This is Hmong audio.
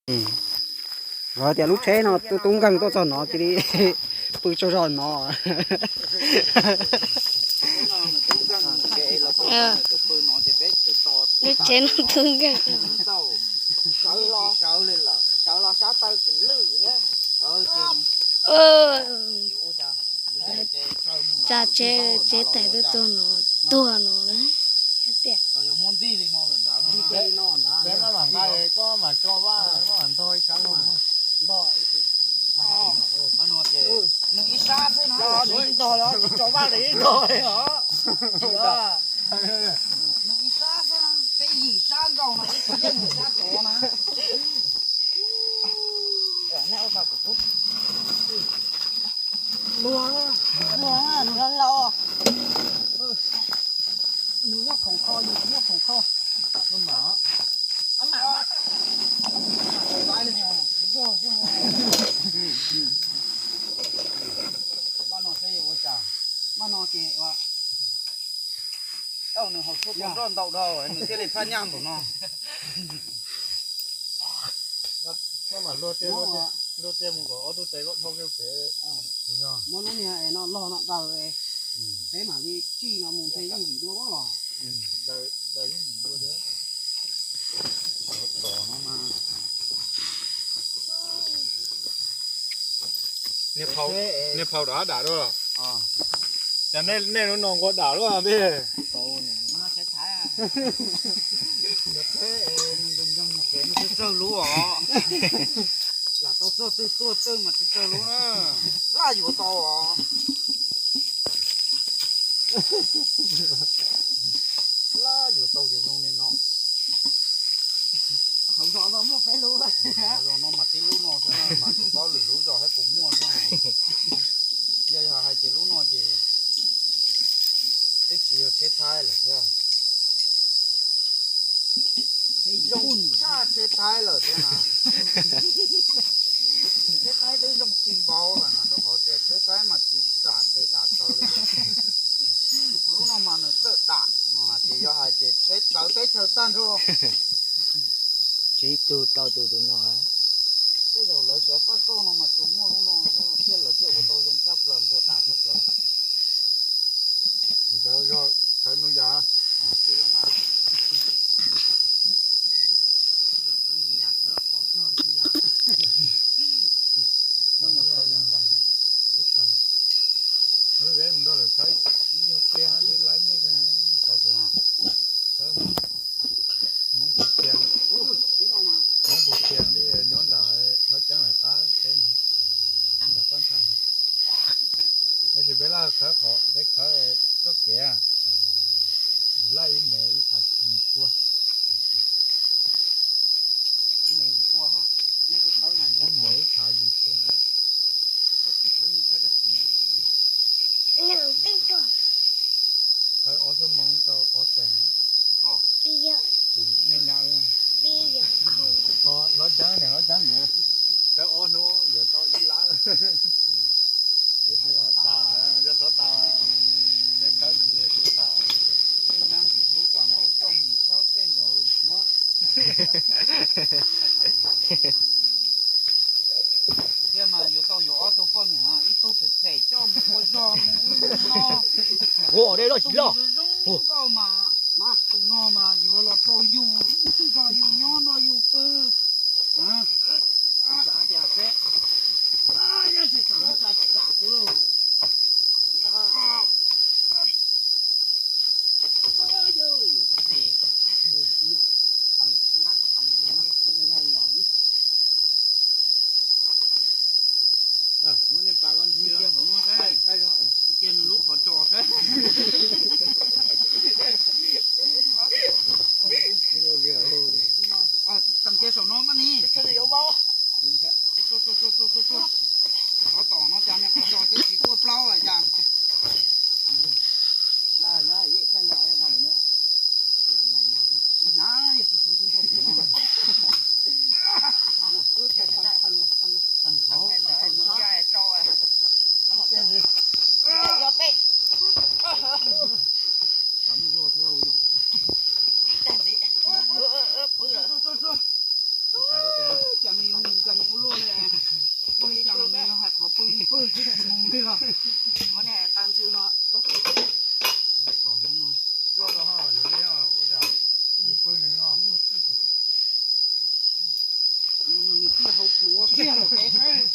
Los tias lub tsheb no tub nkeeg tuaj txog no cia li pw tsaug zog no. Lub tsheb no tub nkeeg. Sawv los sab taw tseem lwj thiab. Tsa tsheb, tsheb tais tuaj txog no tuag no na. Tias ntog ib sab xwb na, ntog los tsis tso vaj li ntog li os. Nws ib sab xwb na, peb yim sab nkaus no, peb tsis yeej nws sab tod na. Luag, luag, nws los, nws nyob khoom kho, yus nyob khoom kho. Maj no seb yuav ua cas, maj no ces ua, tau nws haus tshuaj tua nroj ntau dhau nws thiaj li phaj nyaj npaum no. Luag tiag mus kom ob tug tes koj dhau kiag pem kuv yog. Muab lub niag no log no daws, peb mam li tsij no mus ntshe yeej yim dua los. Daws yeej yim dua thiab. Tom no mas niag phau dam dam dua los. Cas nej lub no nqua dam luaj peb. Tsawg tsawg lub os. Lam tau txog twg tuaj twg mas tsawg tsawg lub na. Laj yuav tau os. Laj yuav tau ces zoo li no. Hauv zos no muaj peb lub. Hauv zos no mas tib lub no xwb mas tsis paub lwm lub zos thiab puas muaj xwb. Yog yog hais ces lub no ces twb tsis yog tsheb Thaib lawm thiab. Zoo tshaj tsheb Thaib lawm thiab na. Tsheb Thaib twb zoo tsis npaum lawm na, rau qhov tias tsheb Thaib mas tsis dam tes dam taw li. Lub no mas nws txawj dam, ces yog hais tias tsheb txawv teb chaws tag nrho. Tsib tug rau tus tus no. Tej zaum lawv cov paj kauj no mas tsuas muaj lub no thiab lawv thiaj ua tau zoo tshaj plaws, npua dam tshaj plaws. Khawb ntoo yas. Hnub peb mus nrog lawv khawb ib nyuag pliag twb laib nyiaj kawg. Khawb Hmoob Pus Khias, Hmoob Pus Khias li nyob ntawm Hlob Ceeb lawv qab teb na, ntawm Paj Ntsha. Tab sis peb laj khawb qhov peb khawb txoj kev, laj ib mev ib phav yim pua. Ib mev ib phav yim pua. Khawb ob xuab moos tau ob xees. Nej nyab, Hlob Ceeb niam Hlob Ceeb nkawd khawb ob hnub nkawd tau ib lab. Tsis tas, yog xov tas, khawb tsis tas. Tej nyab ntxim hlub tas npaum coj mus khawb tej ntawd. Thiab mas yuav tau yuav ob tug poj niam, ib tug phem phem coj mus ua zog mus ub mus no. Ua dej loj tsis loj. Tus zoo nkauj mas, tus no mas yuav los rau yus, nrog yus nyob nrog yus pw. Tsam tias seb, tsam tsam xwb lauj. Muab nej pas koj ntxhi kiag hauv no saib, kiag nws lub qhov tsos saib. Tseem kiag saum no mas ni. Tsov tom no cas niag qhov tsos twb tsis tuaj plaub cas. Hau pluav kiag los kev.